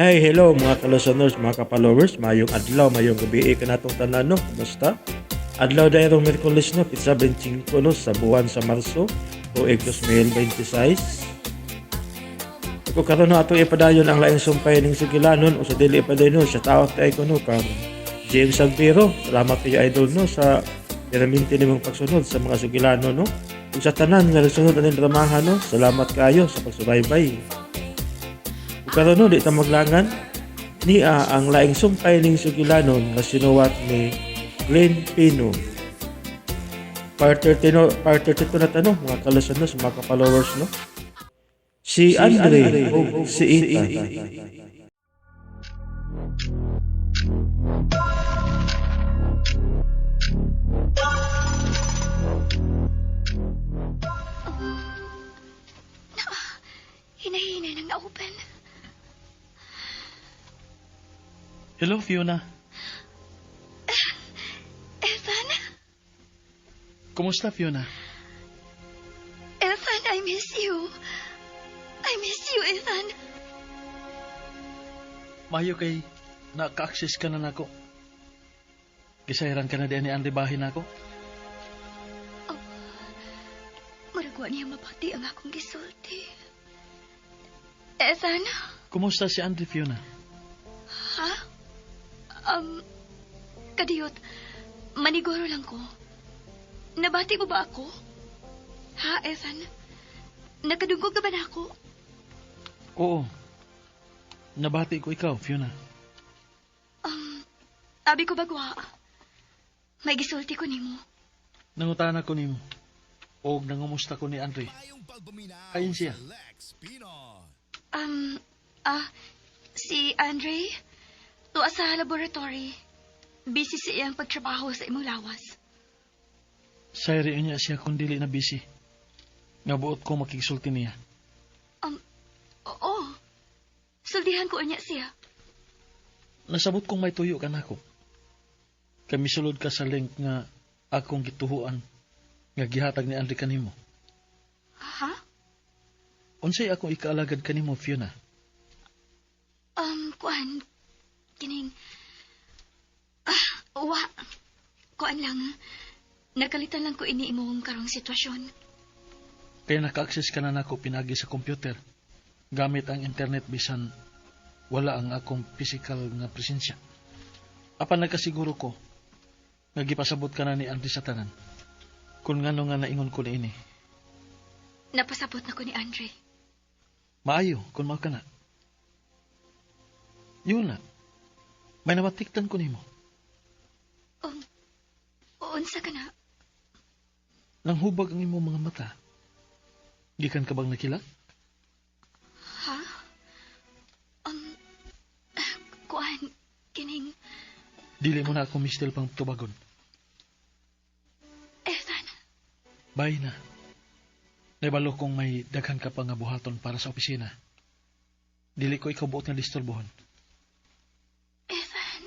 Hey, hello mga ka-listeners, mga ka-followers, mayong adlaw, mayong gabi kanatong tanan, no? Kumusta? Adlaw dahil rong Miyerkules, no, pitsa 25, no, sa buwan sa Marso, tuig 2026. Kung karon, no, ato ipadayon ang laing sumpay ning sugilanon o sa dili ipadayon, no, shout out kay ko, no, kang James Salvero. Salamat kayo, idol, no, sa piraminti nimong pagsunod sa mga sugilanon, no. Ug sa tanan nga nagsunod aning dramahan, no, salamat kayo sa pagsubaybay. Ug karon, no, di ta maglangan niya ang laing sumpay ning sugilanon nga sinuwat ni Glenn Pino. Part 30, no, part 32 na ta, no, mga ka-listeners, mga ka-followers, no. Si Andre ug si Ethan. Hinahinay nang na-open. Hello, Fiona. Ethan? Kumusta, Fiona? Ethan, I miss you. I miss you, Ethan. Mayo kay naka-access ka na nako. Gisayran ka na diyan ni Andre bahin nako. Murag wa niya mabati ang akong gisulti. Ethan? Kumusta si Andre, Fiona? Ha? Kadiyot, maniguro lang ko. Nabati mo ba ako? Ha, Ethan? Nakadungog ka ba na ako? Oo. Nabati ko ikaw, Fiona. Abi ko bagwa. May gisulti ko nimo. Nangutana ko nimo. Og nangumusta ko ni Andre. Ayon siya. Si Andre, tuwa sa laboratory. Busy sa iyang pagtrabaho sa imong lawas. Sayri niya siya kung dili na busy. Nga buot ko makigsulti niya. Oo. Sultihan ko unya siya. Nasabot kong may tuyo ka nako. Kay misulod ka sa link nga akong gituhuan nga gihatag ni Andre kanimo. Ha? Unsay akong ikaalagad kanimo, Fiona? Kuan, kining, wa. Kuan lang. Nakalitan lang ko ini imong karong sitwasyon. Kaya naka-access ka na nako pinagi sa computer. Gamit ang internet bisan wala ang akong physical nga presensya. Apan nagkasiguro ko nga gipasabot ka na ni Andre sa tanan. Kung ngano nga naingon ko niini. Napasabot na ko ni Andre. Maayo kung mao ka na. Yun na. May nabatiktan ko nimo. Unsa ka na? Nang hubag ang imong mga mata. Gikan ka bang nakilak? Ha? Kuan, kining, Dili mo na ako mistil pang tubagon. Ethan. Bye na. Naibalo kong may daghan ka pa nga buhaton para sa opisina. Dili ko ikaw buot nga disturbohon. Ethan.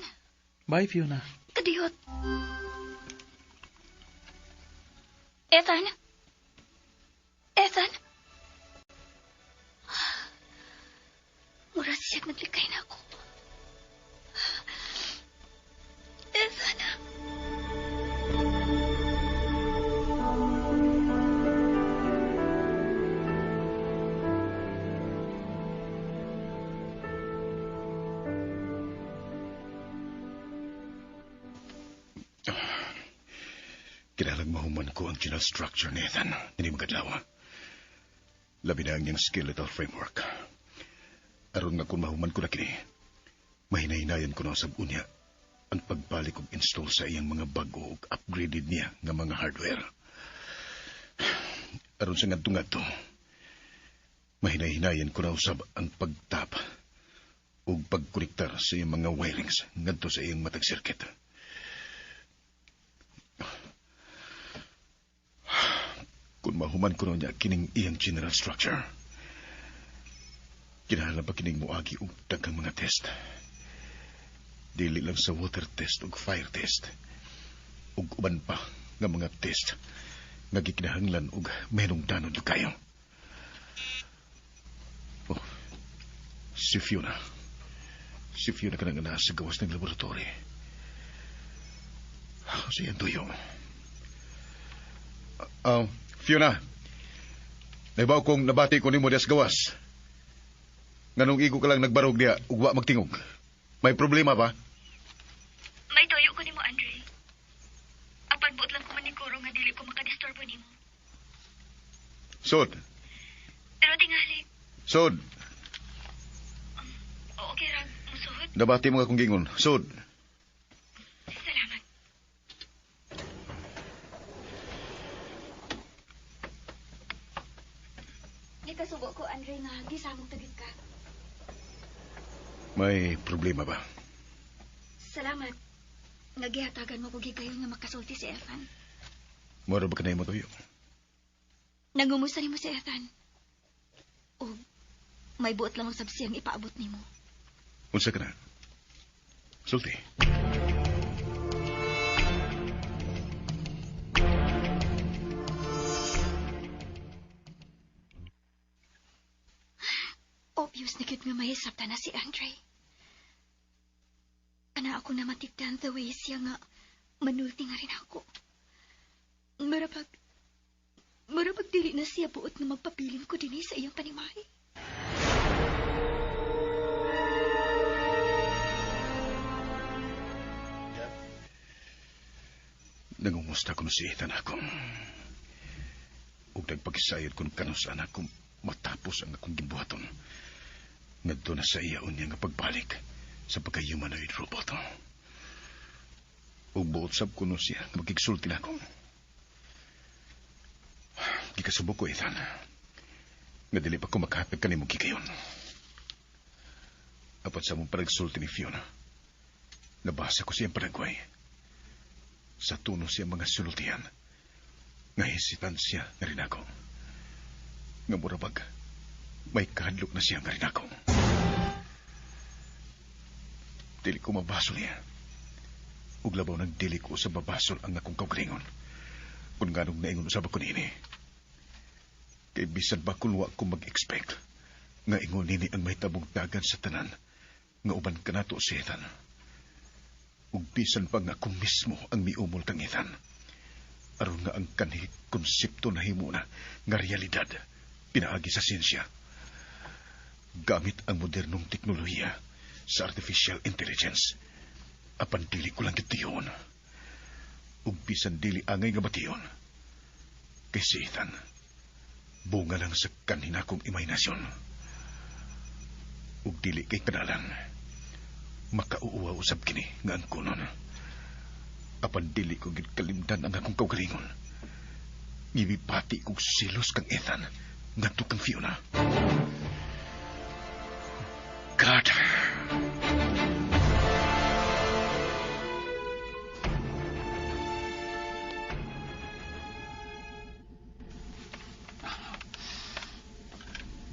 Bye, Fiona. Kadiyot. Ethan? Ethan? Mura siya naglikay na ako. Ethan? Kinahanglan mahuman ko ang general structure ni Ethan. Hindi magadlaw. Labi na ang niyang skeletal framework. Aron nga kung mahuman ko na kini, mahinahinayan ko na sa unya ang pagbalik og install sa iyang mga bago ug upgraded niya nga mga hardware. Aron sa ngadto-ngadto, mahinahinayan ko na usab ang pagtap ug pagkonektar sa iyang mga wirings ngadto sa iyang matag circuit. Kung mahuman ko na niya kining iyang general structure, kinahanglan pa kining muagi og daghang mga test. Dili lang sa water test ug fire test, ug uban pa nga mga test nga gikinahanglan og mahinungdanon jud kayo. Oh, si Fiona. Si Fiona ka nang sa gawas ng laboratory. Sa iyang tuyo. Fiona, naibaw kong nabati ko nimo diya sa gawas. Nganong igo ka lang nagbarog diya, ug wa magtingog. May problema ba? May tuyo ko nimo, Andre. Apan buot lang ko maniguro nga dili ko makadisturbo nimo. Sod. Pero tingali, Sod. okay ra, musuhod. Nabati mo nga akong gingon. Sod. Salamat. Gikasugo ko, Andre, nga gisamok tagit ka. May problema ba? Salamat. Nga gihatagan mo ko gigayon nga makasulti si Ethan. Moro ba kanay mo tuyo? Nangumusta nimo si Ethan. O may buot lang usab siyang ipaabot nimo. Unsa ka na? Sulti. Obvious na gyud nga mahisabta na si Andre. Ana ako na matigdan the way siya nga manulti nga rin ako. Marapag dili na siya buot nga magpabilin ko dinhi sa iyang panimahi. Nangumusta ko si Ethan ako. Ug nagpagisayod kon kanus anak ko matapos ang akong gibuhaton. Ngadto na sa iya unya nga pagbalik sa pagka-humanoid robot. Ug buot sab kuno siya nga magigsulti na ako. Gikasubok ko, Ethan. Nga dili pa ko makahatag kanimo gigayon. Apat sa mong panagsulti ni Fiona, nabasa ko siyang panagway. Sa tuno siya mga sultian, nga hesitan siya nga rin ako. Nga murabag, may kahadlok na siya nga rin ako. Dili ko mabasol niya. Ug labaw nang dili ko sa babasol ang akong kaugalingon. Kung nganong naingon usab ako niini. Kay bisan ba kung wa ko mag-expect nga ingon nini ang mahitabong dagan sa tanan nga uban kanato si Ethan. Ug bisan pa nga ako mismo ang miumol kang Ethan. Aron nga ang kanhi konsepto na himo na nga realidad pinaagi sa siyensya. Gamit ang modernong teknolohiya sa artificial intelligence. Apan dili ko lang gitiyon. Ug bisan dili angay nga bation. Kay si Ethan, bunga lang sa kanina kong imahinasyon. Ug dili kay kanalan, makauuwa usab kini nga ang kunon. Apan dili ko gid kalimdan ang akong kaugalingon. Ngibipati kog silos kang Ethan ngadto kang Fiona. God.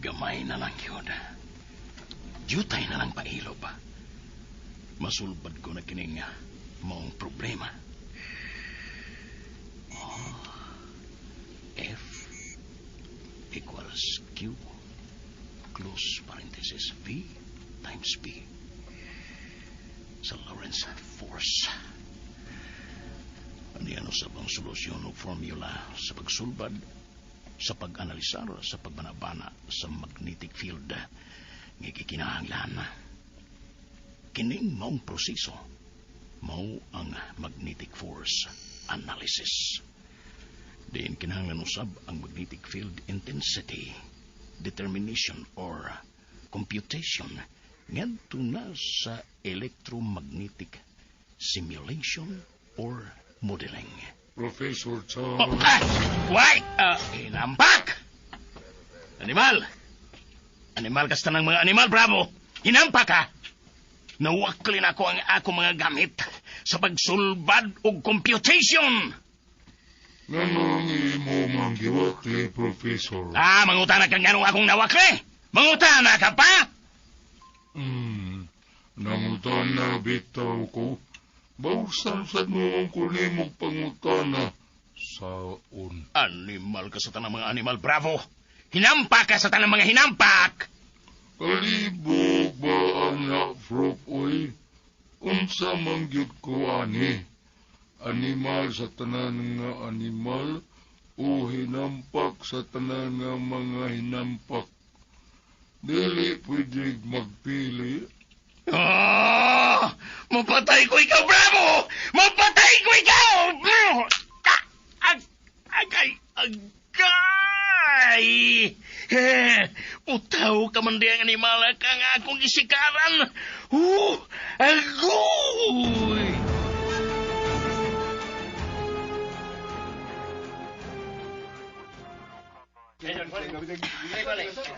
Gamay na lang yun. Jutay na lang pailob. Masulbad ko na kining maong problema. Oh, F equals Q close parenthesis V times P sa Lorentz force. Ano yan usab ang solusyon o formula sa pagsulbad, sa pag-analisar, sa pagbanabana sa magnetic field nga gikinahanglan. Kining maong proseso, mao ang magnetic force analysis. Diin kinahanglan usab ang magnetic field intensity, determination or computation ngadto na sa electromagnetic simulation or modeling. Professor Chang. Oh, ah! Why? Hinampak! Animal! Animal kasta ng mga animal, bravo! Hinampak ka! Nawaklin ako ang ako mga gamit sa pagsulbad og computation! Nganong imo mang giwakli, Professor? Ah, mangutana ka nganong akong nawakli! Mangutana ka pa! Nangutana bitaw ko. Bawsan sa noong ko nimong pangutana. Saon? Animal ka sa tanang mga animal, bravo! Hinampak ka sa tanang mga hinampak! Kalibog ba anak, Prof, oy? Unsa man gyud ko ani? Animal sa tanan nga animal o hinampak sa tanan nga mga hinampak? Dili pwede magpili. Oh! Mapatay ko ikaw, Bravo! Mapatay ko ikaw! Agay! Agay! Utaw ka man di ang animal ka nga akong isikaran! Agoy!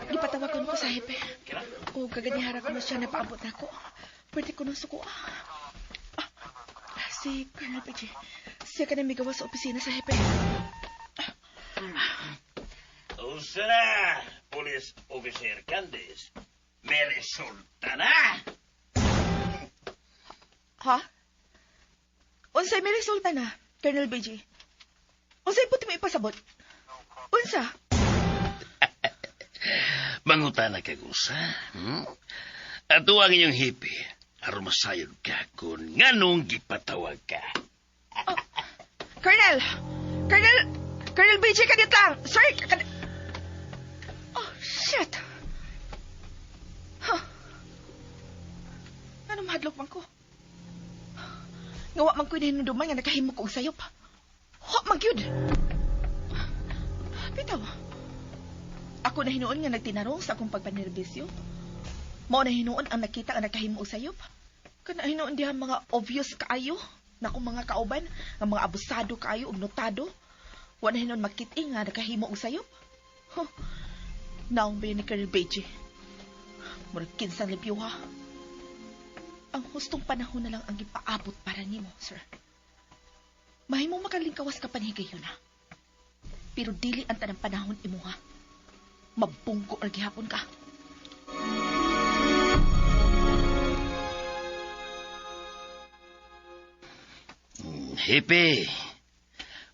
Gipatawagon ko sa hepe. O kaganihara ko na siya napaabot na ako. Pwede ko nang suko. Si Colonel PG. Siya ka na migawa sa opisina sa hepe. Usa na, Police Officer Candice. May resulta na! Ha? Unsay may resulta na, Colonel BG? Unsay puti mo ipasabot? Unsa? Manguta na kag usa. Ato ang inyong hippie. Aron masayod ka kung nganong gipatawag ka. Oh, Colonel! Colonel! Colonel BJ, kadit lang! Sir! Oh, shit! Huh. Ano mahadlok man ko? Ngawa man ko hinunduman nga nakahimo ko og sayop. Ho, magyud! Bitaw. Ako na hinuon nga nagtinarong sa akong pagpanerbisyo. Mao na hinuon ang nakita nga nakahimo og sayop. Kana hinuon diha mga obvious kaayo na akong mga kauban, nga mga abusado kaayo ug notado. Wa na hinuon makit-i nga nakahimo og sayop. Huh. Naong ba yun ni Colonel Beji? Murag kinsang libyo ha. Ang hustong panahon na lang ang gipaabot para nimo, sir. Mahimo makalingkawas ka panhigayon ha. Pero dili ang tanang panahon imuha. Mabunggo or gihapon ka. Hepe,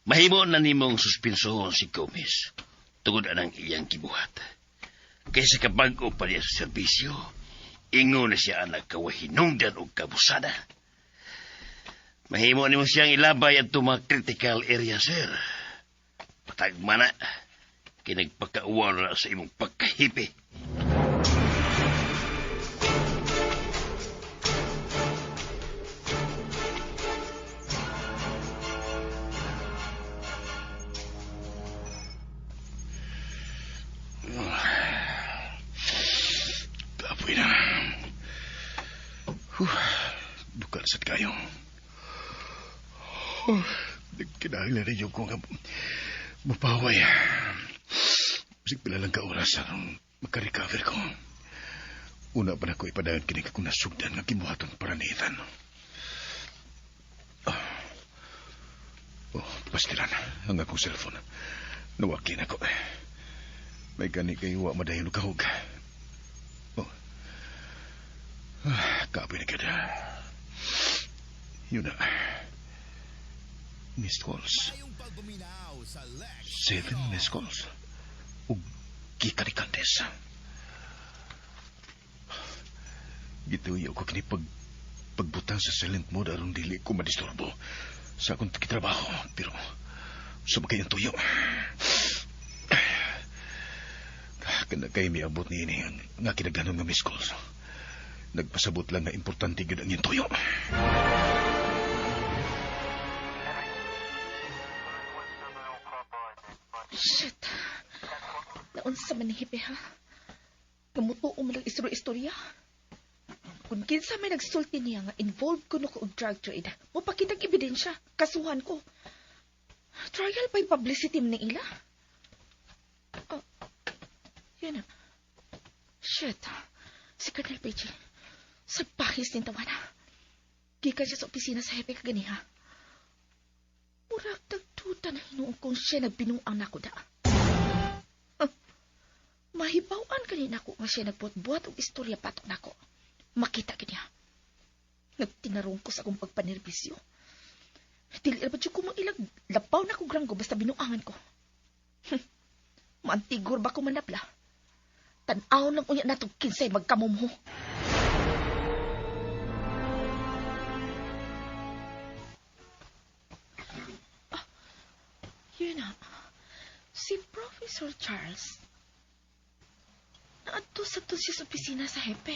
mahimo na nimong suspinsohon si Gomez tungod anang iyang gibuhat. Kaysa kabag-o pa niya sa serbisyo, ingon na siya anak kawahinungdan og kabusada. Mahimo nimo siyang ilabay at mga critical area, sir. Patagma na, kinagpakauwaw na sa imong pagkahipi. Kapoy na. Dukal sad kayo. Kinahanglan na yung ko nga mapaway. Bisig pila lang ka oras aron makarecover ko. Una pa na ko ipadayon kini akong nasugdan nga gibuhaton para ni Ethan. Oh, pastilan ang akong cellphone. Nawaki na ko. May gani kayo wa madayon kahog. Oh. Kapoy na kada. Yun na. Missed calls. 7 missed calls. Ug gikan ni Candice. Gituyo ko kini pagbutang sa silent mode aron dili ko madisturbo sa akong kitrabaho. Pero sa kayong tuyo. Kana kay miabot ni ini nga kinagdanon nga missed calls. Nagpasabot lang nga importante gyud ang iyong tuyo. Shit. Naunsa man ni Hipe, ha? Kamutuo man lang istorya-istorya. Kung kinsa may nagsulti niya nga involved ko no ko og drug trade, mopakitag ebidensya, kasuhan ko. Trial by publicity man ila. Oh, yun na. Shit. Si Colonel Page. Sa pahis ni tawana. Gikan siya sa opisina sa hepe kaganiha. Murag tagtuta na hinuon kung siya nagbinuang nako da. Huh. Mahibaw-an kanina ko nga siya nagbuhat-buhat og istorya patok nako. Makita kaniya. Nagtinarong ko sa akong pagpanerbisyo. Dili ra ba ko mailag lapaw na ko granggo basta binuangan ko. Maantigor ba ko manapla? Tan-aw lang unya natong kinsay magkamumho. Ah, yun na. Si Professor Charles. Naadto sa to siya sa opisina sa hepe.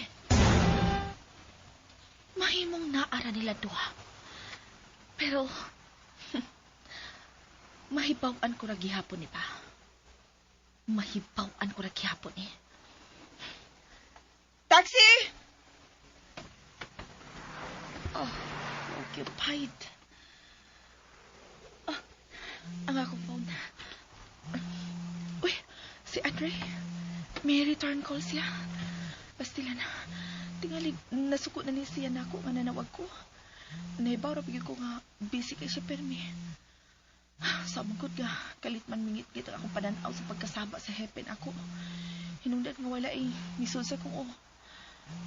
Mahimong naara nila duha. Pero, mahibaw-an ko ra gihapon ni pa. Mahibaw-an ko ra gihapon ni. Taxi! Oh, occupied. Ah, ang akong phone. Uy, si Andre. May return call siya. Bastila na. Tingali, nasuko na ni siya nako nga nanawag ko. Nahibaw ra ko nga busy kay siya permi. Sa mangkot nga, kalit man mingit-ngit ang akong pananaw sa pagkasaba sa hepen ako. Hinungdan nga wala eh, misulsa kong oh.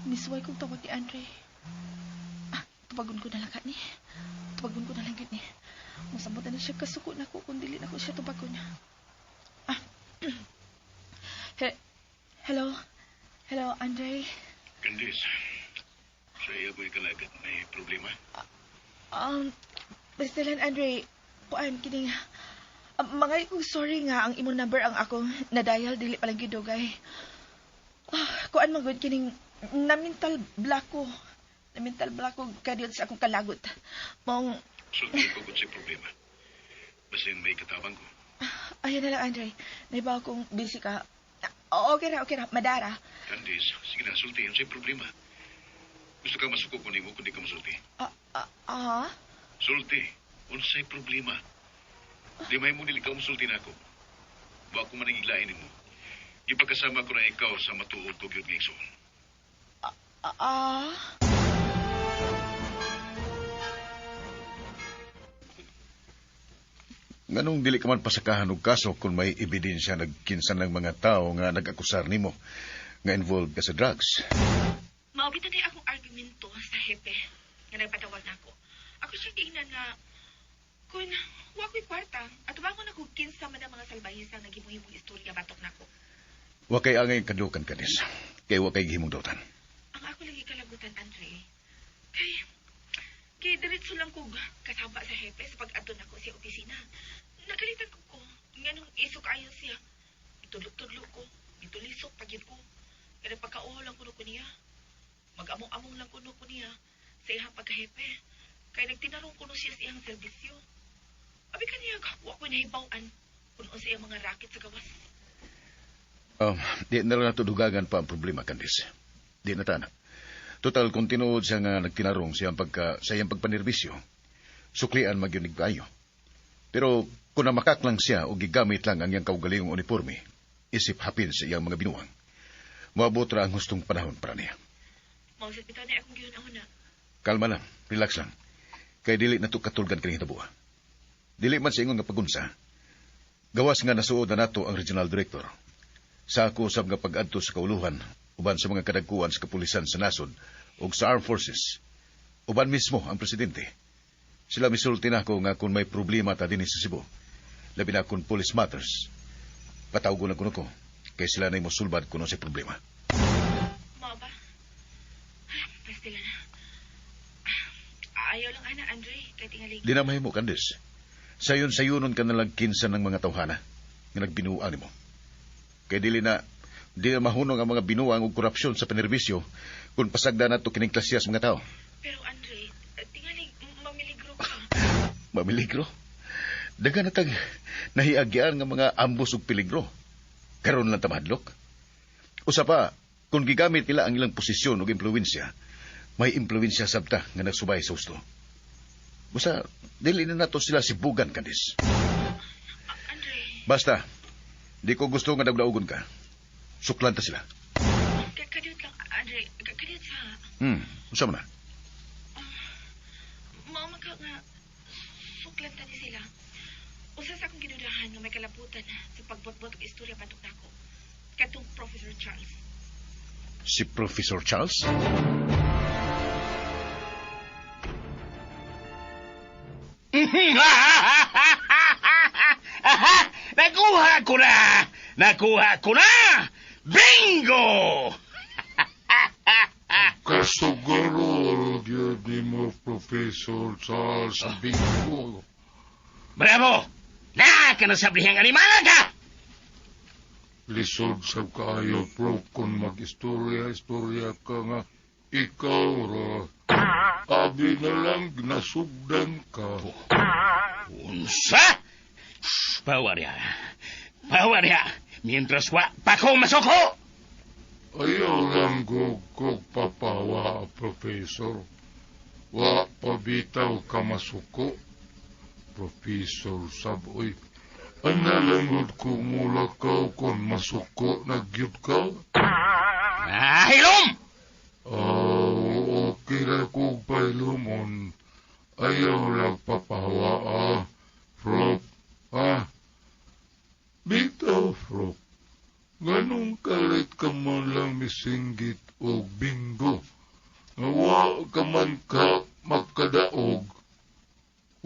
Misuway kong tawag ni Andre. Ah, tubagon ko na lang ni. Tubagon ko na lang ni. Masamot na siya kasuko na ko kung dili na ko siya tubagon. Ah. Hello. Hello, Andre. Candice, sa iya ko'y kalagat may problema. Basta lang, Andre, kuan kining mga kong sorry nga ang imong number ang akong na-dial dili pa lang gyud dugay. Ah, kuan man gud kining na-mental block ko. Na-mental block ko kadiyot sa akong kalagot. Maong Sulti ko kung sa problema. Basta may katabang ko. Ayun na lang, Andre. Naibaw kong busy ka. Ah, okay ra, okay ra. Madara. Candice, sige na, sulti. Ano sa'yo problema? Gusto kang masuko ko nimo kung di ka masulti. Ah? Sulti, unsay problema? Di may mo dili ka musulti na ako. Wa ko man nagiglain nimo. Gipagkasama ko na ikaw sa matuod ko gyud nga igsoon. Ah? Nganong dili ka man pasakahan og kaso kung may ebidensya nagkinsan ng mga tao nga nag-akusar nimo nga involved ka sa drugs? Mao bitaw ni akong argumento sa hepe nga nagpatawag nako. Ako siya giingnan nga kun wa ko'y kwarta atubangon ako kinsa man ang mga salbahista nga gimuhimong istorya batok nako. Wa kay angay kadukan kanis. Kay wa kay gihimong dautan. Ang ako lagi kalagutan, Andre, kay diretso lang kog kasaba sa hepe sa pag-adto nako sa opisina. Nakalitan ko nganong isok ayo siya. Itulog-tudlo ko, itulisok pag yun ko. Kaya pagkauho lang kuno ko niya. Mag-among-among lang kuno ko niya sa iyang pagkahepe. Kay nagtinarong kuno siya sa iyang serbisyo. Abi kaniya, wa ko nahibaw-an kung unsa iyang mga racket sa gawas. Di na lang nato dugagan pa ang problema, Candice. Di na tana. Total, kung tinuod siya nga nagtinarong siyang sa iyang pagpanerbisyo, suklian magyunig kayo. Pero kung namakak lang siya o gigamit lang ang iyang kaugalingong uniforme, isip hapin sa iyang mga binuang. Moabot ra ang hustong panahon para niya. Mausad bitaw na akong gihuna-huna. Kalma lang, relax lang. Kay dili na to katulgan kining hitabo. Dili man sa ingon nga pagunsa. Gawas nga nasuod na nato ang regional director. Sa ako usab nga pag-adto sa kauluhan, uban sa mga kadagkuan sa kapulisan sa nasod ug sa armed forces. Uban mismo ang presidente. Sila misulti na ako nga kung may problema ta dinhi sa Cebu, labi na kung police matters, patawgon na kuno ko, kay sila na'y mosulbad kuno sa problema. Mao ba? Ay, pastila na. Ayaw lang ana, Andre, kay tingali. Di na mahimo, Candice. Sayon-sayunon ka nalang kinsa ng mga tawhana nga nagbinuang nimo. Kay dili na di na mahunong ang mga binuang og korupsyon sa panerbisyo kung pasagda nato kining klasya sa mga tao. Pero Andre, tingali mamiligro ka. Mamiligro? Daga na tag nahiagyan nga mga ambos og peligro. Karon lang ta mahadlok. Usa pa, kung gigamit nila ang ilang posisyon ug impluwensya, may impluwensya sabta nga nagsubay sa husto. Busa, dili na nato sila sibugan, Candice. Andre. Basta, di ko gusto nga dagdaugon ka. Suklan ta sila. Kadiyot lang, Andre. Kadiyot sa... Usa man na. Mao man ka nga, suklan ta ni sila. Usa sa akong gidudahan nga may kalabutan sa pagbotbot og istorya batok nako. Katong Professor Charles. Si Professor Charles? Nakuha ko na! Nakuha ko na! Bingo! Kasugaro gyud nimo, Professor Charles Bingo. Bravo! Na ka na sablihang animal ka! Lisod sa kaayo, Prof, kung mag-istorya-istorya ka nga ikaw ra. Abi na lang nasugdan ka. Unsa? Pawa diha. Pawa diha. Mientras wa pa ko masuko! Ayaw lang gugkog papawa, Professor. Wa pabitaw ka masuko. Professor Saboy, ana lang ko mula ka kung masuko na gyud ka. Ah, hilom! Oh, okay ra ko pailumon. Ayaw lang papawa, ah. Prof, ah. Bitaw, Prof. Ganong kalit ka man lang misinggit og bingo. Nga wa ka man ka makadaog.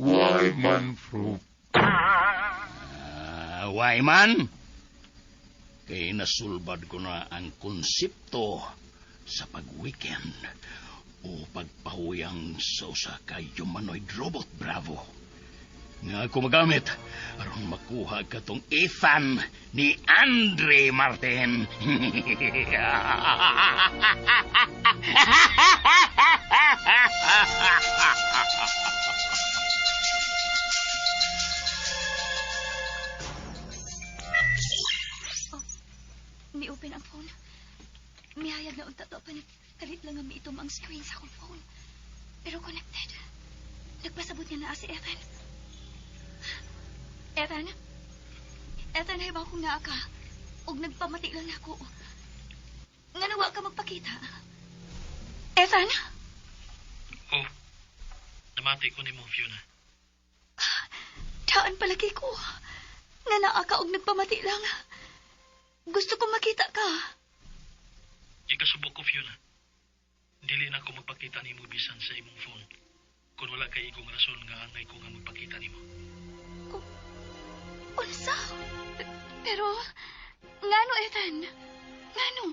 Why man, Prof? Ah, why man? Kay nasulbad ko na ang konsepto sa pag-weekend o pagpahuyang sa usa ka humanoid robot, Bravo. Nga ako magamit aron makuha katong Ethan ni Andre Martin. Mi-open ang phone. Mihayag na unta to pa kalit lang nga miitom ang screen sa akong phone. Pero connected. Nagpasabot niya na si Ethan. Ethan? Ethan, hay ba akong naa ka? Og nagpamati lang nako. Nga nawa ka magpakita. Ethan? Oh, namati ko nimo, Fiona. Daan palagi ko. Nga naa ka og nagpamati lang. Gusto ko makita ka. Ikasubok ko, Fiona. Dili na ako magpakita nimo bisan sa imong phone. Kung wala kay igong rason nga angay ko nga magpakita nimo. Unsa? Pero, ngano, Ethan? Ngano?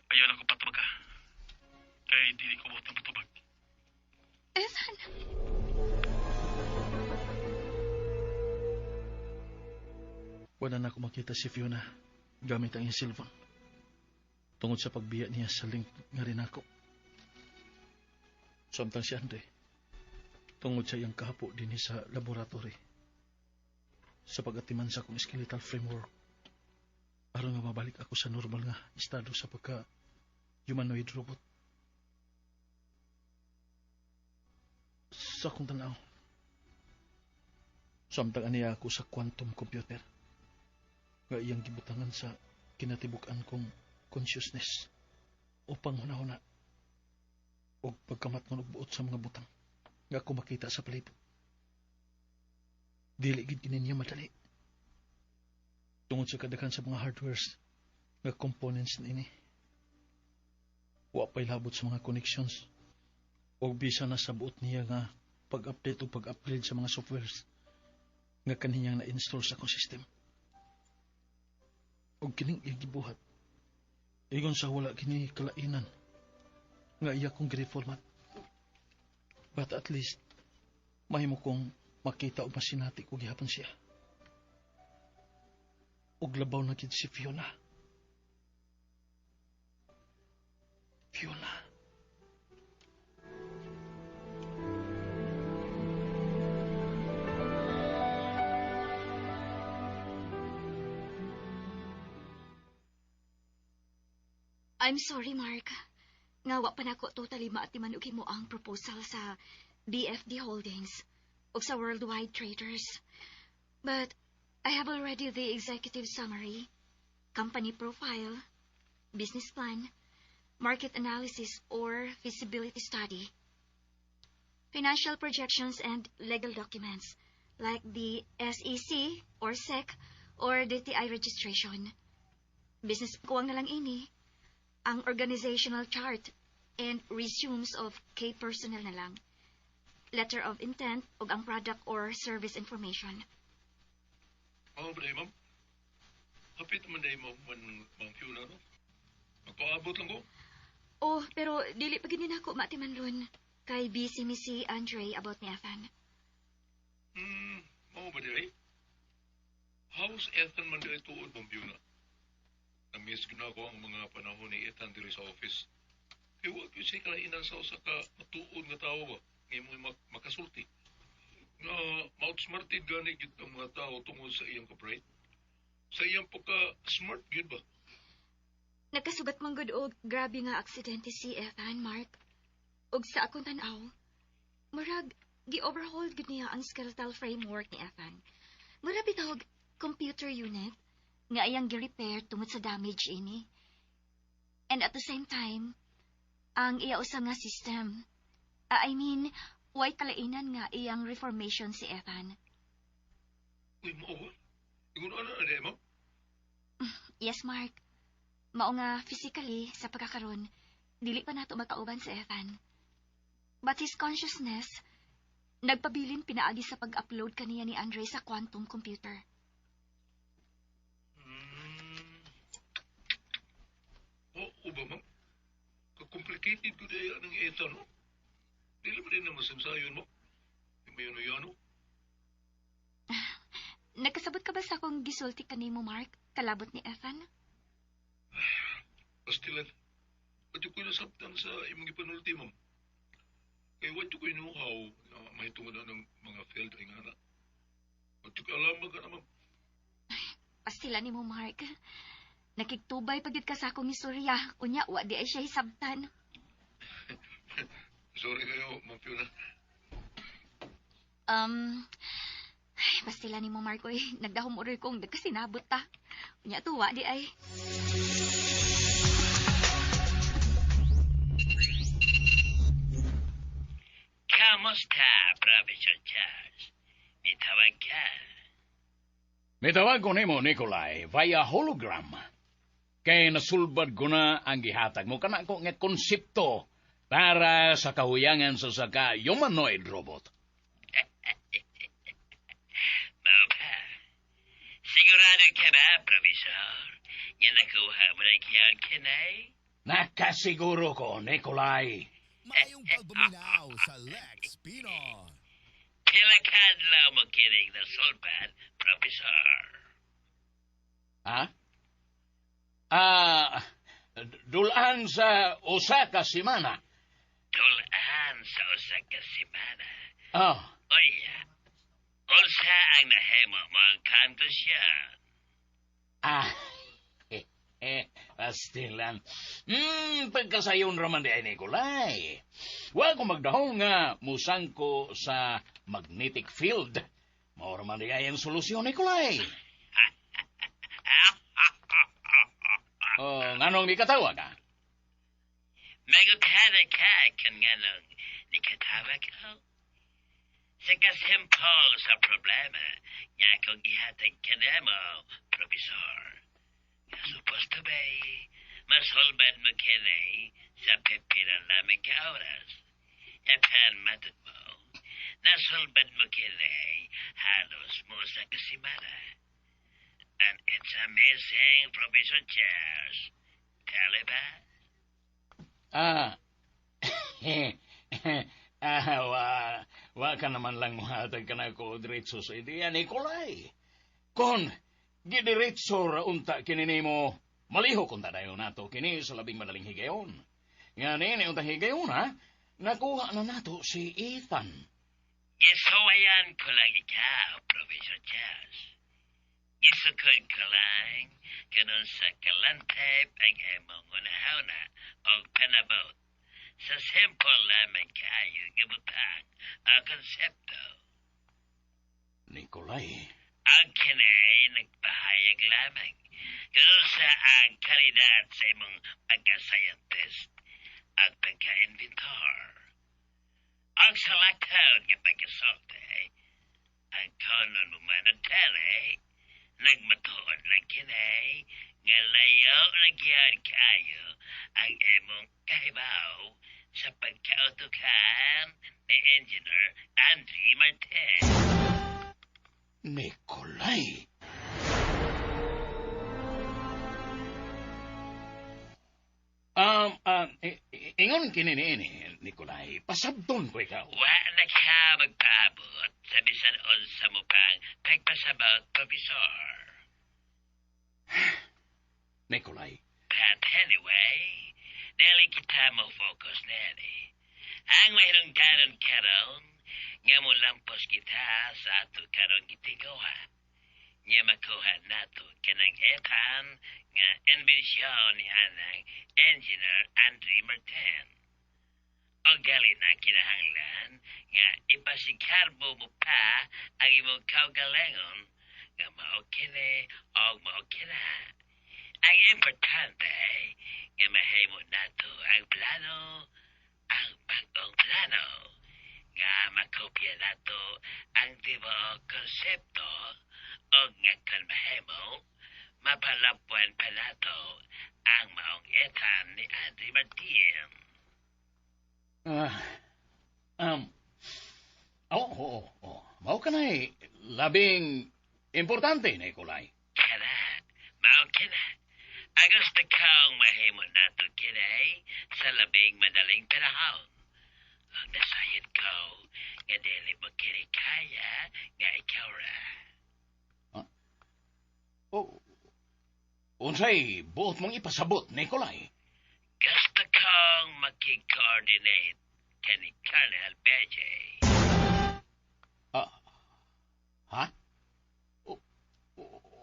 Ayaw na ko patubag ka. Kay dili ko buot na matubag. Ethan? Wala na ako makita si Fiona gamit ang iyang cellphone. Tungod sa pagbiya niya sa link nga rin ako. Samtang si Andre, tungod sa iyang kahapo din sa laboratory, sa pag-atiman sa akong skeletal framework, aron nga mabalik ako sa normal nga estado sa pagka humanoid robot. Sa akong tanaw, samtang aniya ako sa quantum computer, nga iyang gibutangan sa kinatibuk-an kong consciousness upang hunahuna og pagkamatngon og buot sa mga butang nga ako makita sa palibot. Dili gid kini niya madali. Tungod sa kadaghan sa mga hardwares nga components niini. Wa pa'y labot sa mga connections og bisa na sa buot niya nga pag-update o pag-upgrade sa mga softwares nga kaniyang na-install sa akong system. Og kining iyang gibuhat, ingon sa wala kini kalainan nga iya kong gi-reformat. But at least, mahimo kong makita o masinati ko gihapon siya. Og labaw na gid si Fiona. Fiona. I'm sorry, Mark. Nga wa pa nako totally maatiman og himo ang proposal sa BFD Holdings ug sa Worldwide Traders. But I have already the executive summary, company profile, business plan, market analysis or feasibility study, financial projections and legal documents like the SEC or SEC or DTI registration. Business kuwang na lang ini, ang organizational chart and resumes of key personnel na lang, letter of intent ug ang product or service information. Oh, ba ma'am? Hapit man dahil mo man Ma'am Fiona, no? Magpaabot lang ko. Oh, pero dili pa gini nako maatiman ron. Kay busy mi si Andre about ni Ethan. Mao ba diri? How's Ethan man diri tuod, Ma'am Fiona? Na-miss ko na ako ang mga panahon ni Ethan diri sa office. Kaya wa gyud siya kalainan sa usa ka matuod nga tawo ba? Nga imong makasulti. Nga ma-outsmarted gani gyud ang mga tao tungod sa iyang ka-bright. Sa iyang pagka-smart gyud ba? Nagkasugat man gud og grabe nga aksidente si Ethan, Mark. Og sa akong tan-aw, murag gi-overhaul gud niya ang skeletal framework ni Ethan. Mura bitaw og computer unit nga iyang gi-repair tungod sa damage ini. And at the same time, ang iya usa nga system. I mean, way kalainan nga iyang reformation si Ethan. Uy, mao ba? Ingon ana na di, ma'am? Yes, Mark. Mao nga physically sa pagkakaron, dili pa nato makauban si Ethan. But his consciousness nagpabilin pinaagi sa pag-upload kaniya ni Andre sa quantum computer. Oo ba, ma'am? Ka-complicated ko dahil ang Ethan, no? Dili ba din na masamsayon mo? May ano yan, no? Nagkasabot ka ba sa akong gisulti kanimo, Mark? Kalabot ni Ethan? Pastilan. Wa ko'y nasabtan sa imong gipanulti, ma'am. Kay wa ko'y know-how na mahitungod na ng mga field ay nga na. Wa ko'y alam ka na, ma'am. Pastilan nimo, Mark. Nakigtubay pa gyud ka sa akong istorya. Unya, wa di ay siya hisabtan. Sorry kayo, Ma'am Fiona. Ay, pastilan nimo, Mark, oy. Nagdahom uroy kong nagkasinabot ta. Unya tuwa di ay. Kamusta, Professor Charles? Nitawag ka. Mitawag ko nimo, Nikolai, via hologram. Kay nasulbad ko na ang gihatag mo kanako nga konsepto para sa kahuyangan sa saka humanoid robot. Mao ba? Sigurado ka ba, Professor? Nga nakuha mo na gyud kinay? Nakasiguro ko, Nikolai. Maayong pagbuminaw sa Lex Pino. Pila kadlaw mo kining nasulbad, Professor? Ha? Ah, dulaan sa usa ka semana. Dulaan sa usa ka semana. Oh, Uy, unsa ang nahimo mo ang konklusyon? Ah, pastilan. Pagkasayon raman di ay, Nikolai. Wa ko magdahong nga musangko sa magnetic field. Mao raman di ay ang solusyon, Nikolai. Oh, nganong di katawa ka? Mangutana ka kung nganong nikatawa ko? Sa kasimpol sa problema nga akong gihatag kanamo, Professor. Nga supposed to be, masolbad mo kini sa pipila lamang ka oras. Apan matod mo, nasolbad mo kini halos mo sa kasimana. And it's amazing, Professor Charles. Tali ba? Ah, wa ka naman lang muhatag ka na ko diretso sa ideya, Nikolai. Kon, gidiretso ra unta kini nimo, malihok unta dayon nato kini sa labing madaling higayon. Nga nini untang higayon, ha? Nakuha na nato si Ethan. Gisuwayan ko lang ikaw, Professor Charles. Gisukod ko lang kung unsa kalantep ang imong hunahuna og panabot sa simple lamang kaayo nga butang o konsepto. Nikolai. Ang kini nagpahayag lamang kung unsa ang kalidad sa imong pagka-scientist at pagka-inventor. Ang sa laktaon nga pagkasulti, ang konon mo man ang tele, nagmatuod lang kini nga layo na gyud kaayo ang imong kahibaw sa pagkautukan ni Engineer Andre Martin. Nikolai. Ingon kini ni Nikolai, pasabton ko ikaw. Wa na ka magpaabot sa bisan unsa mo pang pagpasabot, Professor. Nikolai. But anyway, dili kita mo focus nani. Ang mahilungdanon karon nga molampos kita sa ato karon gitiguha. Nga makuha nato kanang Ethan nga imbensyon ni anang Engineer Andre Martin. O gali na kinahanglan nga ipasikarbo mo pa ang imong kaugalingon nga mao kini og mao kina. Ang importante nga mahimo nato ang plano, ang bag-ong plano nga makopya nato ang tibuok konsepto o nga kon mahimo mapalapuan pa nato ang maong Ethan ni Andre Martin. Ah, um, oo. Mao ka na eh. Labing importante, Nikolai. Kana, mao kina. Ang gusto kong mahimo nato kini sa labing madaling panahon. Ang nasayod ko nga dili mo kini kaya nga ikaw ra. Oh, unsay buot mong ipasabot, Nikolai? Gusto kong makikoordinate kani Colonel BJ. Ah, ha?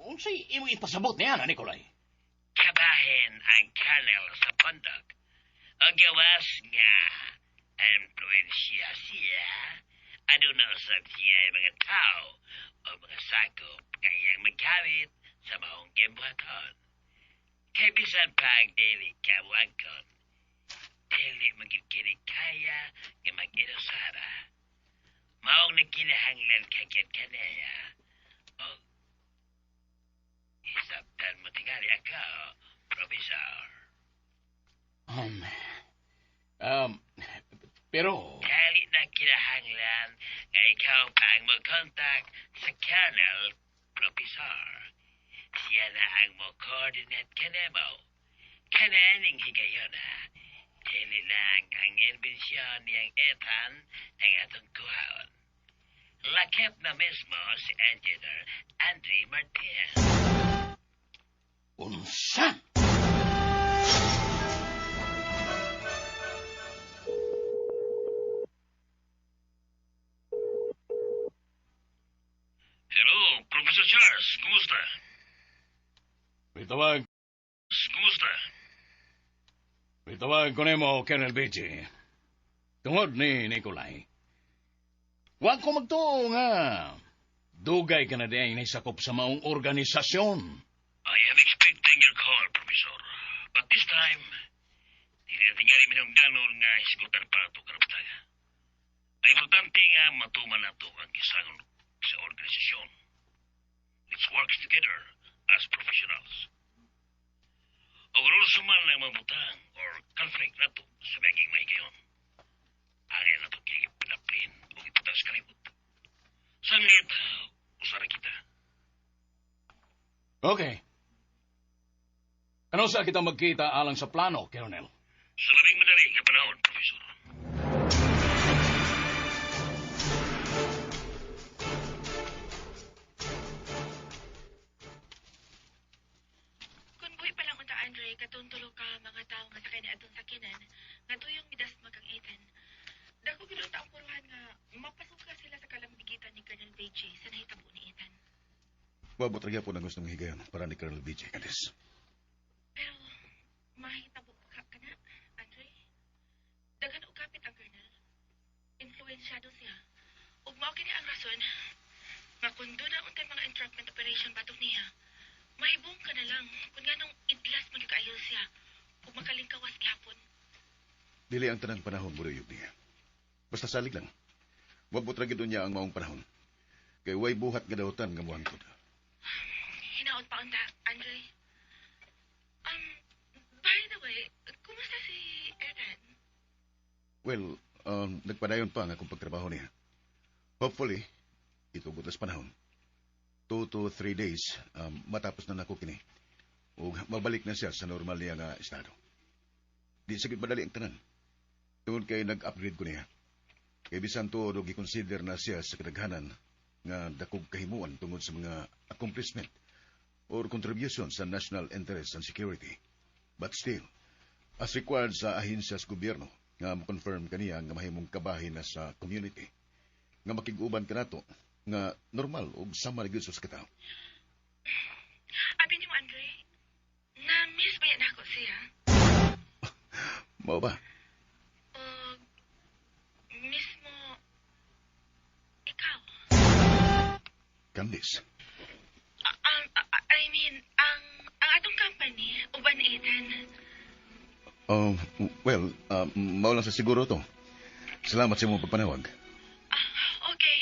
Unsay imong ipasabot niya na, Nikolai? Kabahin ang Colonel sa pundok. O gawas nga influensya siya. Aduna usab siya ang mga tao o mga sakop nga iyang magamit sa maong gimbuhaton. Kay bisan pag dili ka muangkon, dili magid kini kaya nga mag-inusara. Maong nagkinahanglan ka gyud kaniya. O isabtan mo tingali ako, Professor. Um, um, pero. Dali na kinahanglan nga ikaw pa ang mo-contact sa Colonel, Professor. Siya na ang mo-coordinate kanemo. Kananing higayona, dili lang ang inbensyon niyang Ethan ang atong kuhaon. Lakip na mismo si Engineer Andre Martin. Unsa? Hello, Professor Charles. Kumusta? Pitawag, Kumusta? pitawag ko nimo, Colonel BJ. Tungod ni Nikolai. Wa ko magtuo nga. Dugay ka na di ay naisakop sa maong organisasyon. I am expecting your call, Professor. But this time, dili na tingali minungdanon nga hisgutan pa ato karaptaga. Ang importante nga matuman nato ang gisangon sa organisasyon. Let's work together as professionals. O kung man ang mabutang or conflict nato sa maging mahigayon, angay nato kini pinaplin o iputang sa kalimot. Sanglit, usara kita. Okay. Ano sa kita magkita alang sa plano, Colonel? Sa labing madali nga panahon, Professor. Kung buhi pa lang unta, Andre, katong tulo ka mga tawo nga sakay ni atong sakinan, nga tuyong midasmag ang Ethan. Dako gid unta ang puruhan nga mapasuka sila sa kalambigitan ni Colonel BJ sa nahitabo ni Ethan. Wabot ra gyapon ang gustong higayon para ni Colonel BJ Candice. Pero mahitabo ka kana, Andre. Daghan og kapit ang Colonel. Influensyado siya. Ug mao kini ang rason nga kung doon na untay mga entrapment operation batok niya, mahibong ka na lang kung nganong idlas man gyud kaayo siya ug makalingkawas gihapon. Dili ang tanang panahon muruyog niya. Basta salig lang. Wabot ra gyud niya ang maong panahon. Kay way buhat nga daotan nga moangkod. Hinaot pa unta, Andre. By the way, kumusta si Ethan? Well, nagpadayon pa ang akong pagtrabaho niya. Hopefully, itugot sa panahon. 2 to 3 days, matapos na nako kini. Ug mabalik na siya sa normal niya nga estado. Di sa gyud madali ang tanan. Tungod kay nag-upgrade ko niya. Kay bisan tuod og gi-consider na siya sa kadaghanan nga dakog kahimuan tungod sa mga accomplishment or contribution sa national interest and security. But still, as required sa ahensya sa gobyerno nga mo-confirm kaniya nga mahimong kabahin na sa community, nga makig-uban kanato nga normal ug sama ra gyud sa katawo. Abi nimo, Andre, na-miss ba nako siya? Mao ba? O mismo ikaw? Candice. I mean, ang atong company, uban ni Ethan. Well, mao lang sa siguro to. Salamat sa imong pagpanawag. Ah, okay.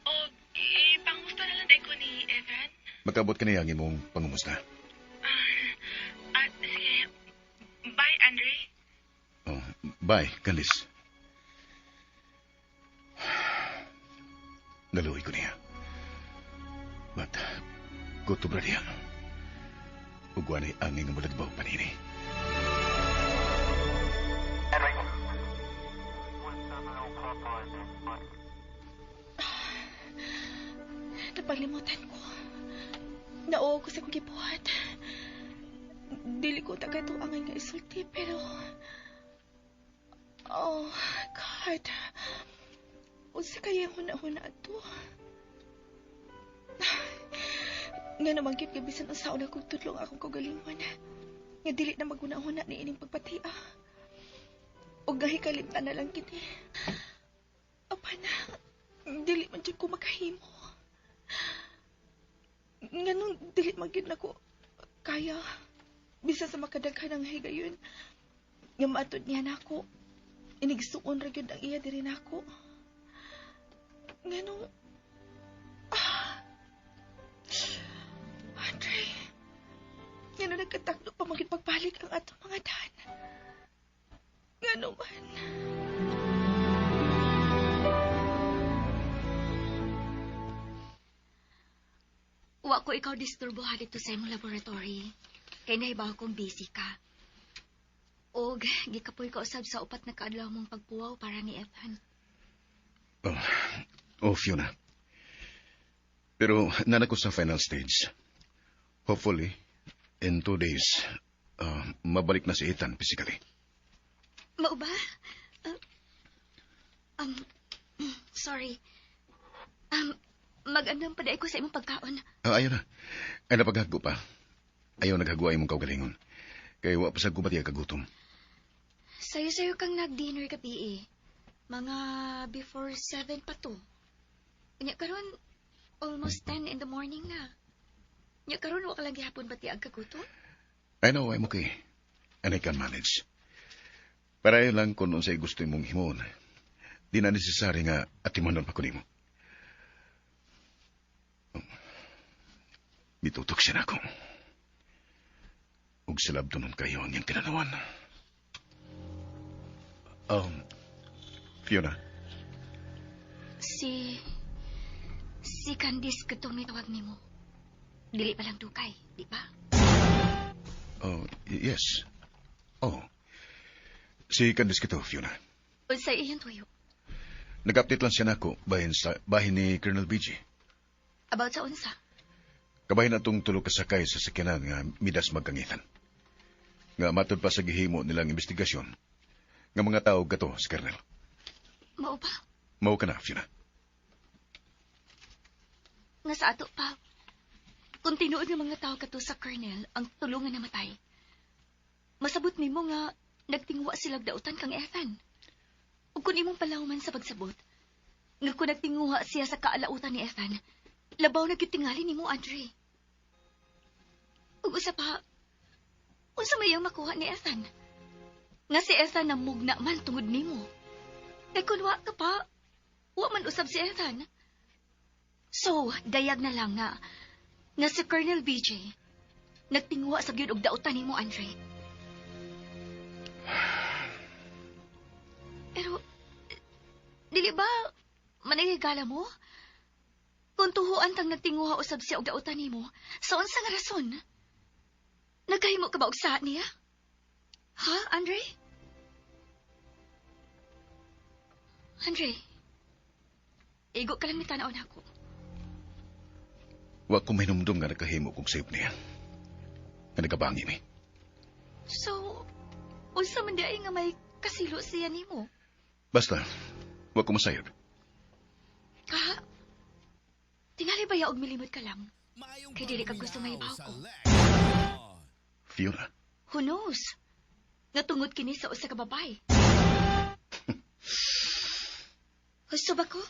O, ipangusta na lang ko ni Ethan. Makabot kaniya ang imong pangumusta. Ah, sige. Bye, Andre. Oh, bye, Candice. Naluoy ko niya. But, gutom ra diha. Ug wanay angin nga mulagbaw pa niini. Napalimutan ko. Nauo ko sa akong gibuhat. Dili ko taga angay nga isulti, pero... Oh, God. Unsa kaya ang huna-huna ato? Nga naman gyud bisan unsaon akong tudlong akong kaugalingon, nga dili na maghuna-huna ni ining pagpatia. Og gahikalimtan na lang kini. Apan, dili man jud ko makahimo. Nganong dili man gyud nako kaya bisan sa makadaghan ang higayon nga maatod niya nako, inigsuon ra gyud ang iya diri nako? Nganong, ah, Andre, ngano nagkatakdo pa man gyud pagbalik ang atong mga daan? Ngano man? Wa ko ikaw disturboha dito sa imong laboratory. Kay nahibaw kong busy ka. Og gikapoy ka usab sa 4 na kaadlaw mong pagpuwaw para ni Ethan. Oh, Fiona. Pero naa na ko sa final stage. Hopefully, in 2 days, mabalik na si Ethan physically. Mao ba? Sorry. Mag-andam pa ko sa imong pagkaon. Ah, ayaw na. Ay, napaghago pa. Ayaw naghago ay imong kaugalingon. Kay wa pa sa gubat kagutom. Sayo-sayo kang nag-dinner gabi eh. Mga before 7 pa to. Nya karon almost 10 in the morning na. Nya karon wa ka lang gihapon bati ang kagutom? I know I'm okay. And I can manage. Para lang kung unsay gusto imong himuon. Di na necessary nga atimanon pa ko nimo. Mitutok siya nako. Ug silabtonon kayo ang iyang tinanawan. Fiona. Si Candice katong mitawag nimo. Dili pa lang dukay, di ba? Oh, yes. Oh. Si Candice kito, Fiona. Unsay iyang tuyo? Nag-update lang siya nako bahin ni Colonel BG. About sa unsa? Kabahin atong tulo kasakay sa sakyanan nga midasmag kang Ethan. Nga matod pa sa gihimo nilang investigasyon nga mga tao gato si Colonel. Mao ba? Mao kana, Fiona. Nga sa ato pa, kung tinuod nga mga tao kato sa Colonel ang tulo nga namatay, masabot nimo nga nagtingwa sila dautan kang Ethan. Ug kung imong palawman sa pagsabot, nga kung nagtinguha siya sa kaalautan ni Ethan, labaw na gyud tingali nimo, Andre. Ug usa pa, unsa may iyang makuha ni Ethan? Nga si Ethan namugna man tungod nimo. Kay kung wa ka pa, wa man usab si Ethan. So, dayag na lang nga si Colonel BJ nagtinguha sa gyud og dautan nimo, Andre. Pero, dili ba, manahigala mo? Kung tuhuan tang nagtinguha usab siya og dautan nimo, sa unsa nga rason? Nagkahimo ka ba og sa niya? Ha, Andre? Andre, igo ka lang ni tanaw nako. Wa ko mahinumdum nga nakahimo kong sayop niya. Nga nagabangi mi. So, unsa man diay nga may kasilo siya nimo? Basta, wa ko masayod. Ha? Tingali ba ya og milimot ka lang? Maayong Kay dili ka gusto paguminaw mahibaw sa ko. Lex Pinoy. Fiona, Who knows? Natungod kini sa usa ka babae. Gusto ba ko?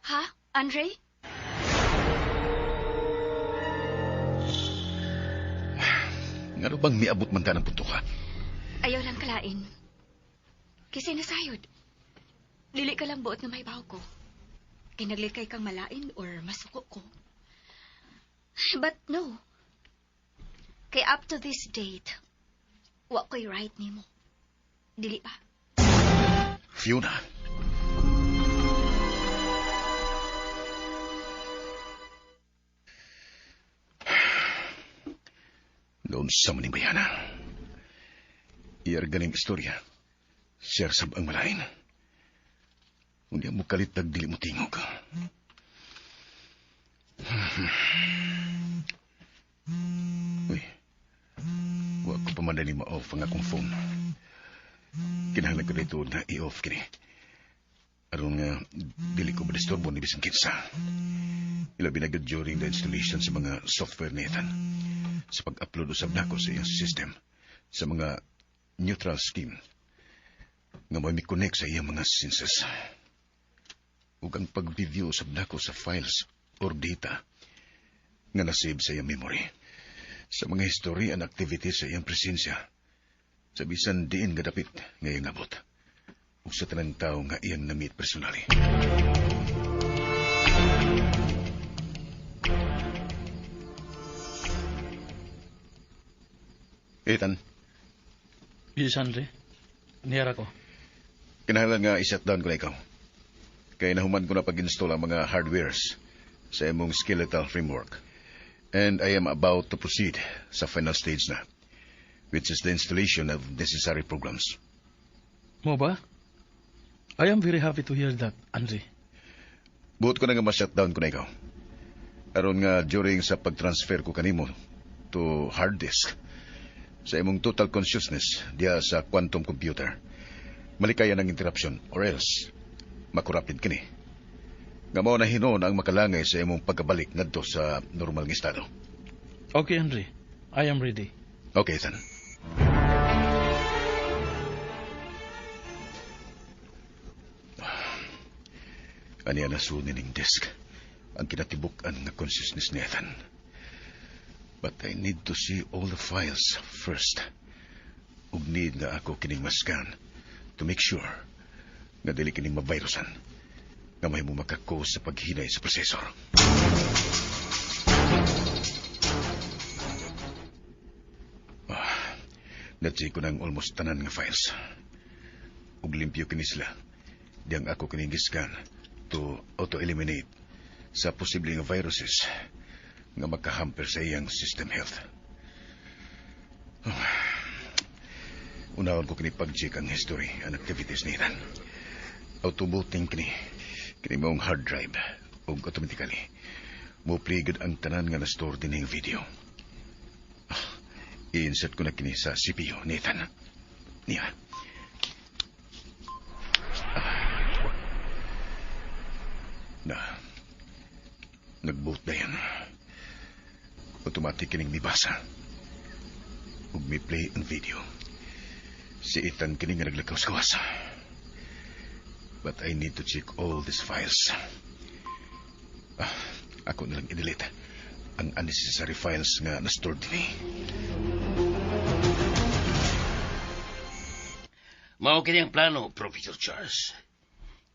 Ha, Andre? Ngano bang miabot man ta ng punto ka? Ayaw lang kalain. Kasi nasayod. Dili ka lang buot nga mahibaw ko. Kay naglikay kang malain or masuko ko. But no. Kay up to this date, wa ko'y right nimo. Dili ba? Fiona. Noon sa maning bayana. Iyar ganing istorya. Siya sab ang malain. Unya mo kalitag dili mo tingog. Uy. Wa ko pa man dali ma-off ang akong phone. Kinahanglan ko dito na i-off kini. Aron nga dili ko madisturbo ni bisan kinsa. Ilabi na gud during the installation sa mga software ni Ethan. Sa pag-upload usab nako sa iyang system sa mga neural scheme nga may connect sa iyang mga senses. Ug ang pag-review usab nako sa files or data nga nasave sa iyang memory. Sa mga history and activities sa iyang presensya sa bisan diin nga dapit nga iyang abot ug sa tanang tao nga iyang na-meet personally. Ethan, Yes, Andre. Niyara ko. Kinahanglan nga i-shut down ko na ikaw. Kaya nahuman ko na pag-install ang mga hardwares sa imong skeletal framework. And I am about to proceed sa final stage na, which is the installation of necessary programs. Mao ba? I am very happy to hear that, Andre. Buot ko na nga ma-shutdown ko na ikaw. Aron nga during sa pag-transfer ko kanimo to hard disk sa imong total consciousness diya sa quantum computer, malikayan ang interruption or else makorrupted kini. Nga mao na hinuon ang makalangay sa imong pagkabalik ngadto sa normal nga estado. Okay, Andre. I am ready. Okay, Ethan. Aniya na sunin ning disk ang kinatibuk-an nga consciousness ni Ethan. But I need to see all the files first. Ug need nga ako kining mascan to make sure nga dili kining mavirusan nga mahimo maka-cause sa paghinay sa processor. Ah, na-check ko ng almost tanan nga files. Ug limpyo kini sila. Diyang ako kining giscan to auto-eliminate sa posible nga viruses nga makahamper sa iyang system health. Oh. Unahon ko kini pag-check ang history and activities ni Ethan. Auto-booting kini. Kini maong hard drive ug automatically mo play gud ang tanan nga na-store dinhing video. Ah, i-insert ko na kini sa CPU ni Ethan. Niya. Ah. Na. Nag-boot na yan. Automatic kining mibasa. Ug mi-play ang video. Si Ethan kini nga naglakaw sa gawas. But I need to check all these files. Ah, ako na lang i-delete ang unnecessary files nga na-stored dinhi. Mao kini ang plano, Professor Charles.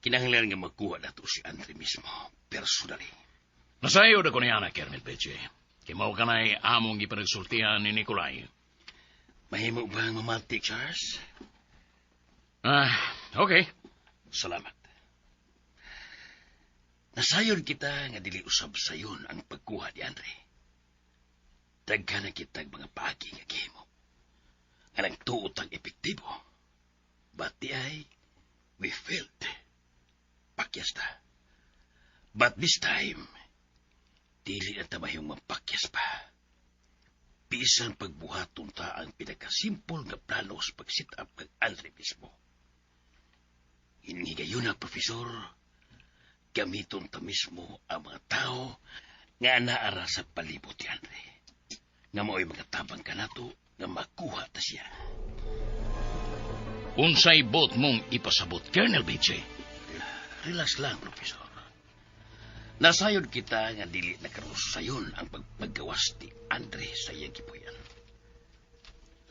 Kinahanglan nga makuha nato si Andre mismo, personally. Nasayod ako niya na, Colonel Peche. Kay mao kanay among gipanagsultihan ni Nikolai. Mahimo ba ang mamati, Charles? Ah, okay. Salamat. Nasayon kita nga dili usab sayon ang pagkuha ni Andre. Daghan na kitag mga paagi nga gihimo. Nga nagtuot ang epektibo. But diay, we failed. Mapakyas ta. But this time, dili na ta mahimong mapakyas pa. Bisan pagbuhaton ta ang pinakasimple nga plano sa pag-set up kag Andre mismo. Hinhigayon na, Profesor, gamiton ta mismo ang mga tao nga naara sa palibot ni Andre. Nga mao'y mga tabang kanato nga makuha ta siya. Unsay bot mong ipasabot, Colonel BJ? Relax lang, Profesor. Nasayod kita nga dili na sayon ang pagpagawas ni Andre sa iyang gipuyan.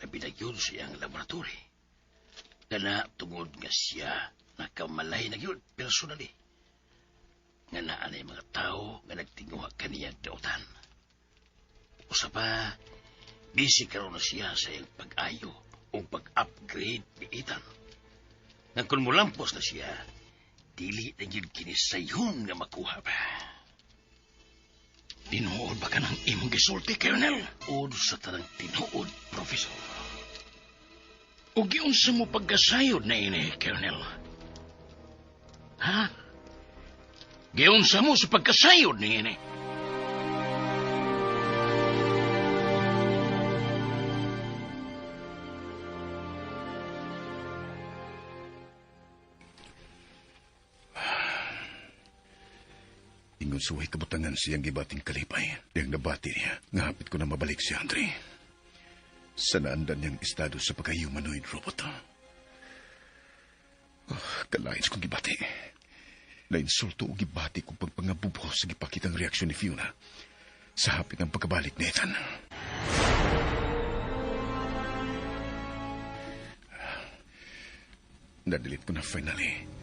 Labi na yun sa iyang laboratory. Kana tungod nga siya nakamalay na yun personally. Nga naa nay mga tao nga nagtinguha kaniyang dautan. Usa pa, busy karon na siya sa iyang pag-ayo o pag-upgrade ni Ethan. Nga kung mulampos na siya, dili na yun kini sayon nga makuha pa. Tinuod ba ka ng imong gisulti, Colonel? Od sa tanang tinuod, Professor. O giunsa mo pagkasayod na ini, Colonel? Ha? Giunsa mo sa pagkasayod ni ini? Ingon suway kabutangan siyang gibating kalipay. Diyang nabati niya, nga hapit ko na mabalik si Andre. Sa naandan niyang estado sa pagka-humanoid robot. Oh, kalain kong gibati. Nainsulto o gibati kong pagpangabubo sa gipakitang reaksyon ni Fiona sa hapit ng pagkabalik ni Ethan. Na-delete ko na finally.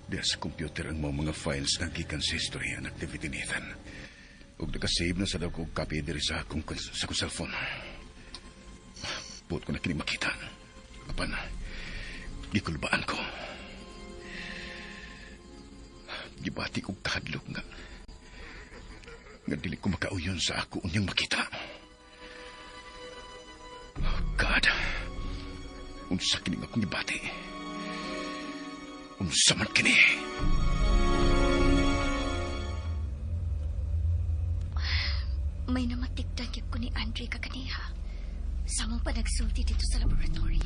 Diya sa computer ang mga files nga gikan sa history and activity ni Ethan. Ug nakasave na sa daw ko og copy diri sa akong sa akong cellphone. Buot ko na kini makita. Apan, gikulbaan ko. Gibati ko kahadlok nga dili ko makauyon sa ako unyang makita. Oh God. Unsa kini nga akong gibati? Unsa man kini? May namatikdan gyud ko ni Andre kaganiha. Sa among panagsulti dito sa laboratory.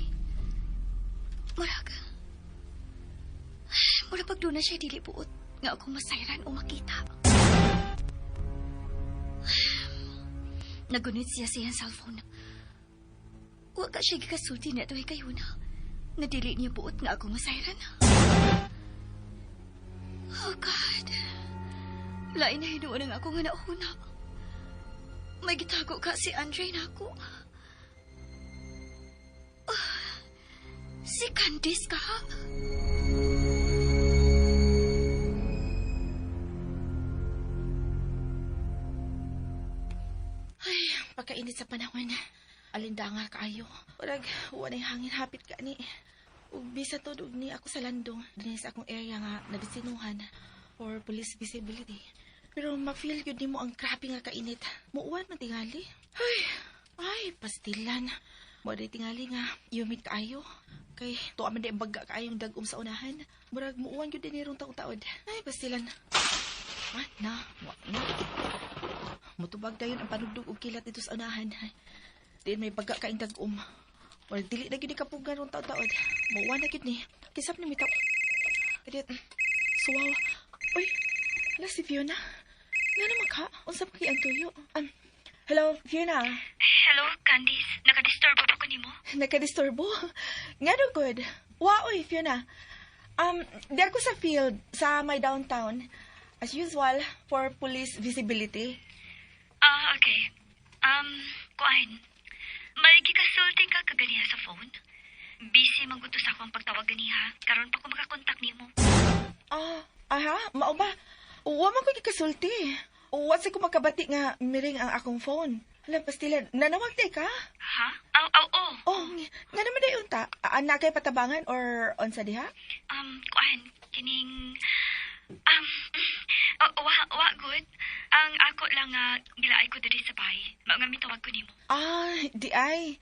Murag. Murag pag doon na siya dili buot nga akong masayran o makita. Nagunit siya sa iyang cellphone. Wa ka siya gikasulti na ito kayo na. Nga dili niya buot nga akong masayran. Oh God. Lain na hinuon ang ako nga nauna. May gitago ka si Andre na ako. Ah, si Candice ka? Ay, pagkainit sa panahon. Alinda nga kaayo. Murag, wa na'y hangin hapit ka ni. Ug bisa to ug ni ako sa landong. Dinhi sa akong area nga nadisinuhan for police visibility. Pero ma-feel yun nimo ang grabe nga kainit. Muuwan man tingali. Ay, ay, pastilan. Mo di tingali nga humid kaayo. Kay tuwa man di ang baga kaayong dagom sa unahan. Murag muuwan gyud din rong taon-taod. Ay, pastilan. Ah, na, wa na. Mutubag dayon ang panugdog og kilat dito sa unahan. Diin may baga kaing dagom. Murag dili na gyud ni kapugan rong taon-taod. Muuwan na gyud ni. Kisap ni mitaw. Kadiyot. Suwaw. Uy, hala si Fiona. Nga naman ka? Unsa pa kay ang tuyo? Hello, Fiona. Hello, Candice. Nakadisturbo ba ko nimo? Nakadisturbo? Nga do good. Wa, oy, Fiona. Di ako sa field, sa my downtown. As usual, for police visibility. Ah, okay. Kuan. May gikasulti ka kaganiha sa phone? Busy man gud to sa akong pagtawag ganiha. Karon pa ko makakontak nimo. Ah, aha, mao ba? Wa man ko gikasulti. Wa sa ko makabati nga miring ang akong phone. Hala, pastila, nanawag day ka? Ha? Aw, aw, oh. Oh, nga naman day unta. Ana kay patabangan or unsa diha? Kuan, kining oh, wa, wa good. Ang ako lang nga gilaay ko diri sa bahay. Mao nga mitawag ko nimo. Ah, di ay.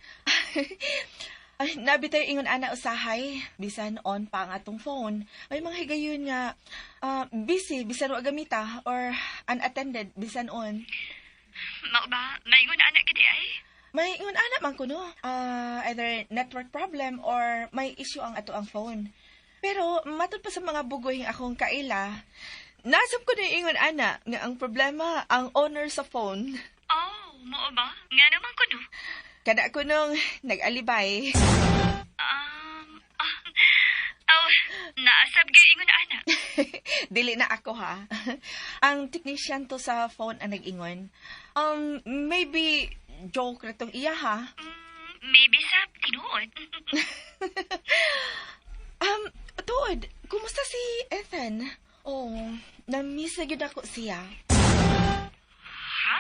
Ay, nabi tayo ingon ana usahay, bisan on pa ang atong phone. May mga higayon nga busy bisan wa gamita or unattended bisan on. Mao ba? Maingon ana gid ay? May ingon ana man kuno. Either network problem or may issue ang ato ang phone. Pero matud pa sa mga bugoy akong kaila, nasab ko na ingon ana nga ang problema ang owner sa phone. Oh, mao ba? Nga naman kuno. Kada ko nung nag-alibay. Oh, naasab gyud ingon ana. Dili na ako ha. Ang technician to sa phone ang nag-ingon. Maybe joke ra tong iya ha. Maybe sa tinuod. Tuod, kumusta si Ethan? Oh, na-miss na gyud ako siya. Ha?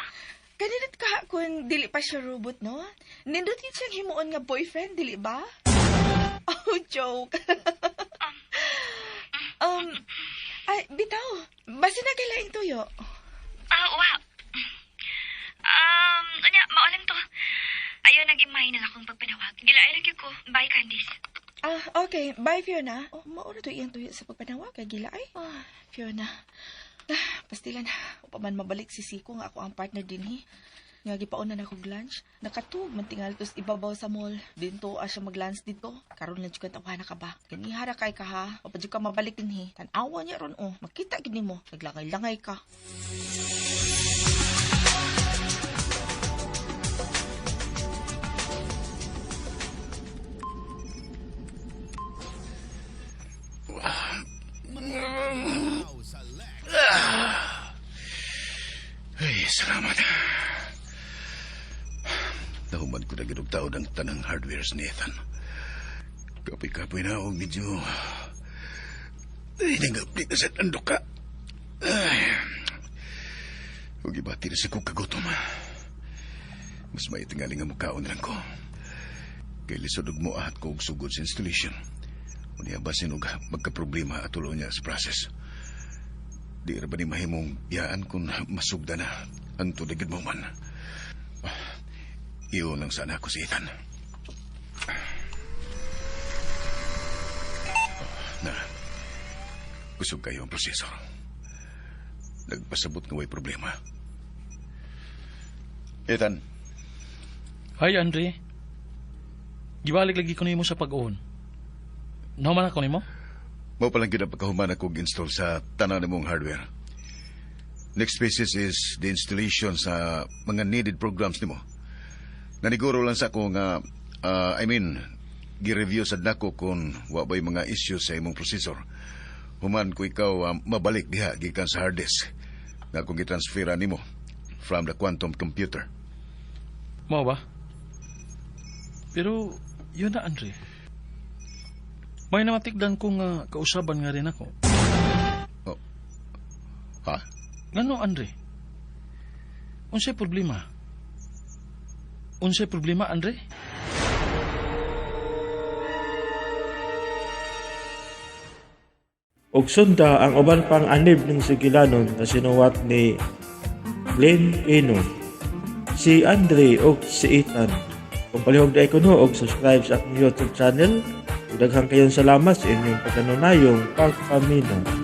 Kanindot ka kung dili pa siya robot, no? Nindot yun siyang himuon nga boyfriend, dili ba? Oh, joke. Ay, bitaw. Basi na kay laing tuyo. Ah, wa. Unya, mao lang to. Ayaw nag-imay ng akong pagpanawag. Gilain lang gyud ko. Bye, Candice. Ah, okay. Bye, Fiona. Oh, maura to iyang tuyo sa pagpanawag. Kay gila ay. Ah, Fiona. Ah, pastilan. O pa man mabalik si Siko nga ako ang partner dinhi. Nga gipauna na kog lunch. Nakatug man tingal tos ibabaw sa mall. Dinto siya mag-lunch dito. Karon lang jud ka tawana ka ba. Ganihara kay ka ha. O pa jud ka mabalik dinhi. Tan-awa niya ron oh. Makita gid nimo. Naglangay-langay ka. Ay, salamat. Nahuman ko na gyud og taod ang tanang hardwares ni Ethan. Kapoy-kapoy na og medyo... Ay, nangaplit na sa tandok ka. Ay. Ug ibati na sa kong kagutom. Mas maitingali nga mukaon lang ko. Kay lisod og moahat ko og sugod sa installation. Unya basin og magka-problema atulo niya sa process. Di ra ba ni mahimong biyaan kung masugda na ang to the good moment. Iyon lang sana ako si Ethan. Na, kusog kayo ang processor. Nagpasabot nga way problema. Ethan. Hi, Andre. Gibalik lagi ko nimo sa pag-on. Nahuman ako nimo? Mao pa lang gyud ang pagkahuman ako install sa tanan nimong hardware. Next phases is the installation sa mga needed programs nimo. Naniguro lang sa ako nga, I mean, gi-review sad nako kung wa ba'y mga issues sa imong processor. Human ko ikaw mabalik diha gikan sa hard disk nga akong gitransfera nimo from the quantum computer. Mao ba? Pero yun na, Andre. May namatikdan ko nga kausaban nga rin ako. Oh. Ha? Ngano, Andre? Unsay problema? Unsay problema, Andre? Og sunda ang uban pang anib ng sugilanon na sinuwat ni Glenn Pino, si Andre og si Ethan. Kung palihog na kuno og subscribe sa akong YouTube channel, ug daghang kayong salamat sa inyong pagkanunayong pagpaminaw.